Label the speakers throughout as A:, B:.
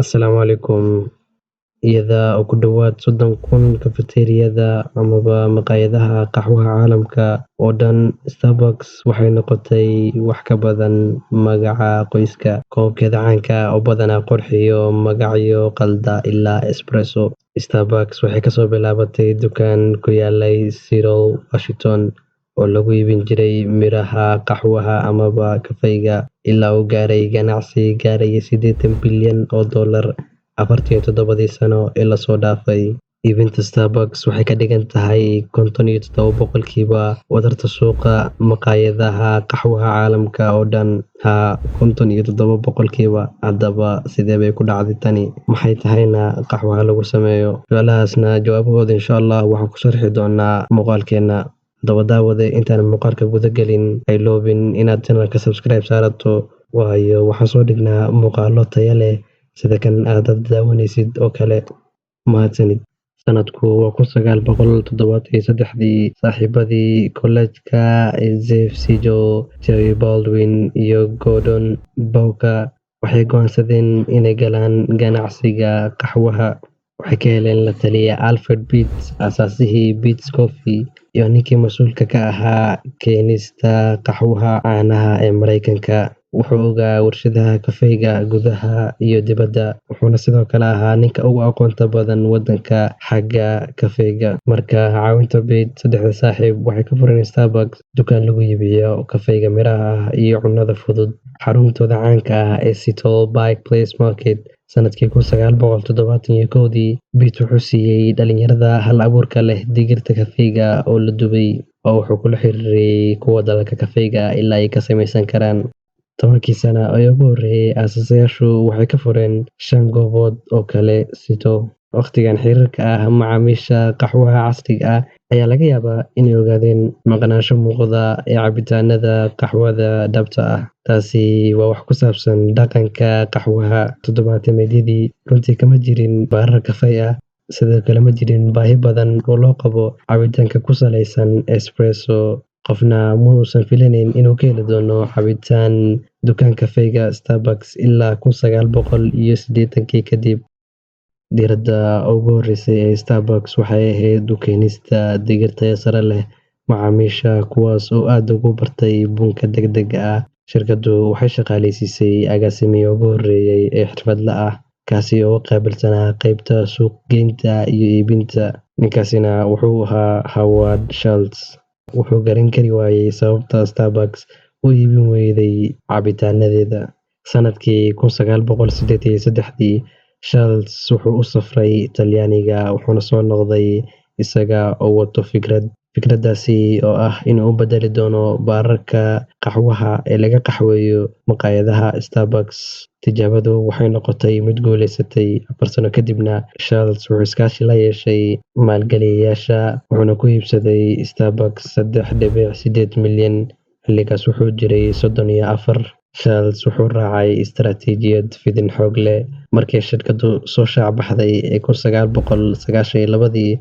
A: Asalaamu calaykum. Iyada oo ku dhawaad 30,000 kafeteriyada amaba maqaayadaha qaxwaha caalamka oo dhan, Starbucks waxay noqotay wax ka badan magaca qoyska. Koobabkeeda caanka ah oo badanaa qurxiyo magacyo qalda ilaa espresso. Starbucks waxay kasoo bilaabatay dukaan ku yaalay Seattle, Washington, oo lagu iibin jiray miraha qaxwaha amaba kafeyga, ilaa uu gaaray ganacsi gaaraya 80 bilyan oo dollar 47-dii sano ee lasoo dhaafay. Iibinta Starbucks waxay ka dhigan tahay 57% wadarta suuqa maqaayadaha qaxwaha caalamka oo dhan. Haa, 57%. Haddaba, sidee bay ku dhacday tani? Maxay tahayna qaxwaha lagu sameeyo? Su'aalahaasna jawaabahooda, insha Allah, waxaan ku sharxi doonaa muuqaalkeena. Haddaba daawade, intaan muuqaalka guda gelin, ha iloobin inaad channelka subscribe saarato, waayo waxaan soo dhignaa muuqaalo tayo leh sida kan aad hadda daawanaysid oo kale. Mahadsanid. Sanadku waa 1973-dii. Saaxiibadii kollejka Zev Siegl, Jerry Baldwin iyo Gordon Bowker waxay go'aansadeen inay galaan ganacsiga qaxwaha. Waxay ka heleen la taliye Alfred Peet, aasaasihii Peet's Coffee iyo ninkii mas'uulka ka ahaa keenista qaxwaha caanaha ee Mareykanka. Wuxuu ogaa warshadaha kafeyga gudaha iyo dibadda, wuxuuna sidoo kale ahaa ninka ugu aqoonta badan waddanka xagga kafeyga. Marka caawinta Peet, saddexda saaxiib waxay ka fureen Starbucks dukaan lagu iibiyo kafeyga miraha ah iyo cunnada fudud, xaruntooda caanka ah ee Seattle Pike Place Market sanadkii 1971-dii. Peet wuxuu siiyay dhalinyarada hal abuurka leh digirta kafeyga oo la dubay, oo wuxuu kula xiriiriyay kuwa dalalka kafeyga ilaa ay ka samaysan karaan. 10-kii sano ee ugu horreeyay, aasaasiyaashu waxay ka fureen shan goobood oo kale Seattle. Waqtigan xiriirka ah, macaamiisha qaxwaha casriga ah ayaa laga yaabaa inay ogaadeen maqnaansho muuqda ee cabitaannada qaxwada dhabta ah. Taasi waa wax ku saabsan dhaqanka qaxwaha. 70-meedyadii runtii kama jirin baarar kafee ah, sidoo kale ma jirin baahi badan oo loo qabo cabitaanka ku salaysan espresso. Qofna ma uusan filayn inuu ka heli doono cabitaan dukaan kafeega Starbucks ilaa 1980-kii kadib. Diiradda ugu horreysay ee Starbucks waxay ahayd u keenista digir tayo sare leh macaamiisha, kuwaas oo aad ugu bartay bunka degdega ah. Shirkaddu waxay shaqaaleysiisay agaasimihii ugu horreeyay ee xirfadle ah, kaasi oo u qaabilsanaa qaybta suuq-geynta iyo iibinta. Ninkaasina wuxuu ahaa Howard Schultz. Wuxuu garan kari waayay sababta Starbucks u iibin wayday cabitaannadeeda. Sanadkii 1983-dii, Schultz wuxuu u safray Talyaaniga, wuxuuna soo noqday isaga oo wato fikrad. Fikraddaasi oo ah inuu u beddeli doono baararka qaxwaha ee laga qaxweeyo maqaayadaha Starbucks. Tijaabadu waxay noqotay mid guuleysatay. 4 sano kadibna, Schultz wuxuu iskaashi la yeeshay maalgeliyeyaasha, wuxuuna ku iibsaday Starbucks 3.8 milyan. Xilligaas wuxuu jiray 34. Schultz wuxuu raacay istaraatiijiyad fidin xoog leh. Markii shirkaddu soo shaac baxday ee 1992-dii,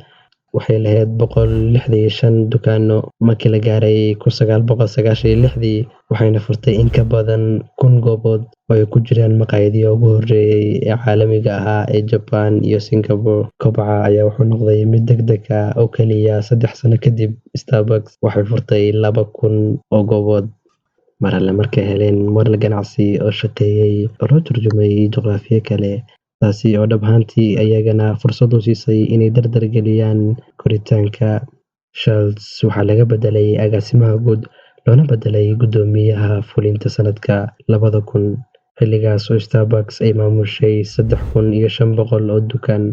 A: waxay lahayd 165 dukaanno. Markii la gaaray 1996-dii, waxayna furtay in ka badan 1,000 goobood, oo ay ku jiraan maqaayadihii ugu horreeyay ee caalamiga ahaa ee Japan iyo Singapore. Kobaca ayaa wuxuu noqday mid degdeg ah oo kaliya 3 sano kadib, Starbucks waxay furtay 2,000 oo goobood. Mar alle markay heleen model ganacsi oo shaqeeyay oo loo turjumay juqraafiye kale, taasi oo dhab ahaantii ayagana fursad u siisay inay dardar geliyaan koritaanka. Schultz waxaa laga bedelay agaasimaha guud loona bedelay guddoomiyaha fulinta sanadka 2000, xilligaas oo Starbucks ay maamushay 3,500 oo dukaan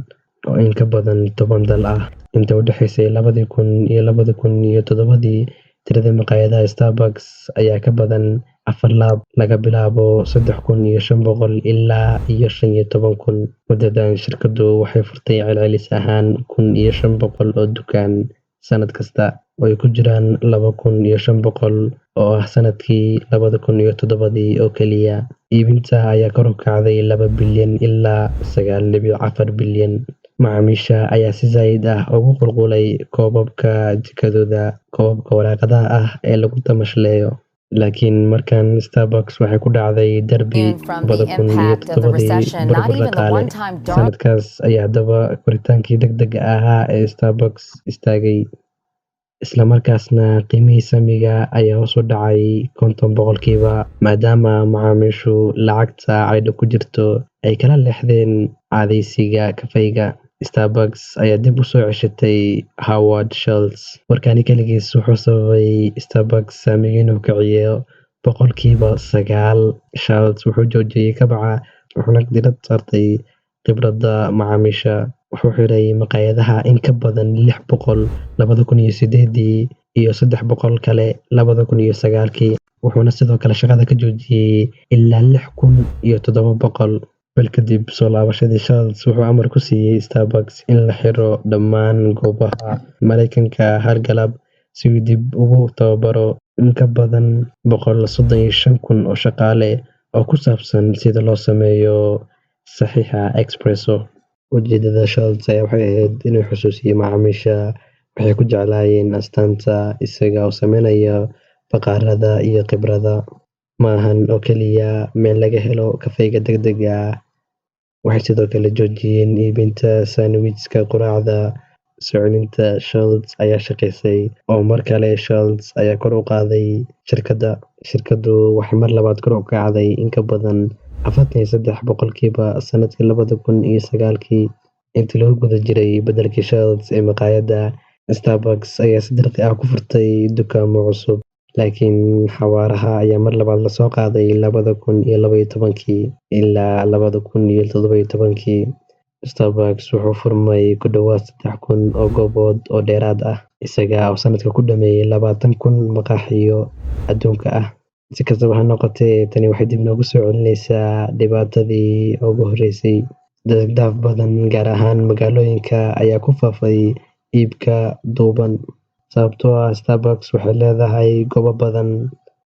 A: oo in ka badan 10 dal ah. Inta u dhaxaysay 2000 iyo 2007-dii, tirada maqaayadaha Starbucks ayaa ka badan afar laab, laga bilaabo 3,500 ilaa iyo 15,000. Muddadan, shirkaddu waxay furtay celcelis ahaan 1,500 oo dukaan sanad kasta, oo ay ku jiraan 2,500 oo ah sanadkii 2007-dii oo keliya. Iibinta ayaa kor u kacday 2 bilyan ilaa 9.4 bilyan. Macaamiisha ayaa si zaa'id ah ugu qulqulay koobabka jikadooda, koobabka waraaqadaha ah ee lagu tamashleeyo. Laakiin markan Starbucks waxay ku dhacday darbi
B: From the impact of the
A: 2007dii
B: recession, not
A: burbur
B: even the
A: dhaqaale.
B: one-time dark
A: Sanadkaas ayaa haddaba koritaankii degdega ahaa ee Starbucks istaagay, isla markaasna qiimihii saamiga ayaa hoos u dhacay 50%, maadaama macaamiishu lacagta caydha ku jirto ay kala leexdeen caadaysiga kafeyga. Starbucks ayaa dib u soo ceshatay Howard Schultz. Warkani kaligiis wuxuu sababay Starbucks saamiga inuu kiciyo 9%. Schultz wuxuu joojiyay kabaca, wuxuuna diiradda saartay khibradda macaamiisha. Wuxuu xiray maqaayadaha in ka badan 600 2008dii iyo 300 kale 2009kii, wuxuuna sidoo kale shaqada ka joojiyay ilaa 6700. Bil kadib soo laabashadii, Schultz wuxuu amar ku siiyay Starbucks in la xiro dhammaan goobaha Mareykanka hal galab si uu dib ugu tababaro in ka badan 135,000 oo shaqaale oo ku saabsan sida loo sameeyo saxiixa espresso. Ujeedada Schultz ayaa waxay ahayd inuu xusuusiyo macaamiisha waxay ku jeclaayeen astaanta, isaga oo sameynaya bakhaarada iyo khibradda. Ma ahan oo kaliya meel laga helo kafeyga degdega ah. Waxay sidoo kale joojiyeen iibinta sandwichka quraacda. Soo celinta Schultz ayaa shaqeysay, oo mar kale Schultz ayaa kor u qaaday shirkadda. Shirkaddu waxay mar labaad kor u kacday in ka badan 43% sanadkii 2009kii. Intii lagu guda jiray beddelkii Schultz ee maqaayadda, Starbucks ayaa si dirqi ah ku furtay dukaamo cusub, laakiin xawaaraha ayaa mar labaad lasoo qaaday 2012kii ilaa 2017kii. Starbucks wuxuu furmay ku dhowaad 3000 oo goobood oo dheeraad ah, isaga oo sanadka ku dhameeyay 20,000 maqaaxiyo adduunka ah. Si kastaba ha noqotee, tani waxay dib noogu soo celinaysaa dhibaatadii ugu horreysay. Daaf badan, gaar ahaan magaalooyinka, ayaa ku faafay iibka duuban. Sababtoo ah Starbucks waxay leedahay goobo badan,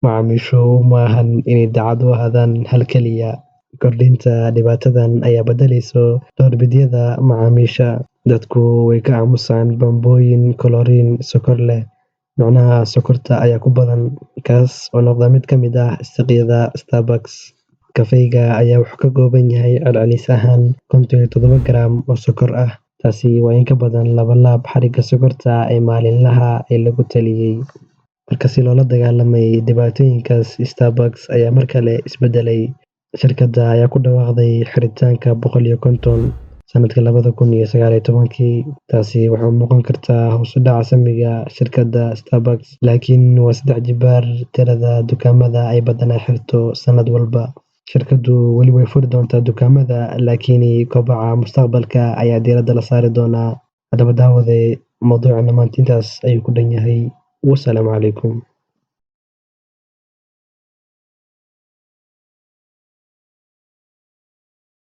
A: macaamiishu uma ahan inay daacad u ahaadaan hal kaliya. Kordhinta dhibaatadan ayaa beddelaysa doorbidyada macaamiisha. Dadku way ka aamusaan bambooyin kalooriin sokor leh, macnaha sokorta ayaa ku badan, kaas oo noqda mid ka mid ah istaqyada Starbucks. Kafeyga ayaa wuxuu ka kooban yahay celcelis ahaan 57 garam oo sokor ah. Taasi waa in ka badan laba laab xaddiga sokorta ee maalinlaha ee lagu taliyay. Marka si loola dagaalamay dhibaatooyinkaas, Starbucks ayaa mar kale isbedelay. Shirkadda ayaa ku dhawaaqday xiritaanka 150 sanadka 2019kii. Taasi waxay u muuqan kartaa hoos u dhaca saamiga shirkadda Starbucks, laakiin waa saddex jibaar tirada dukaamada ay badanaa xirto sanad walba. Shirkaddu weli way furi doontaa dukaamada, laakiin kobaca mustaqbalka ayaa diiradda la saari doonaa. Haddaba daawade, mawduucana maanta intaas ayuu ku dhan yahay. Wasalaamu calaykum.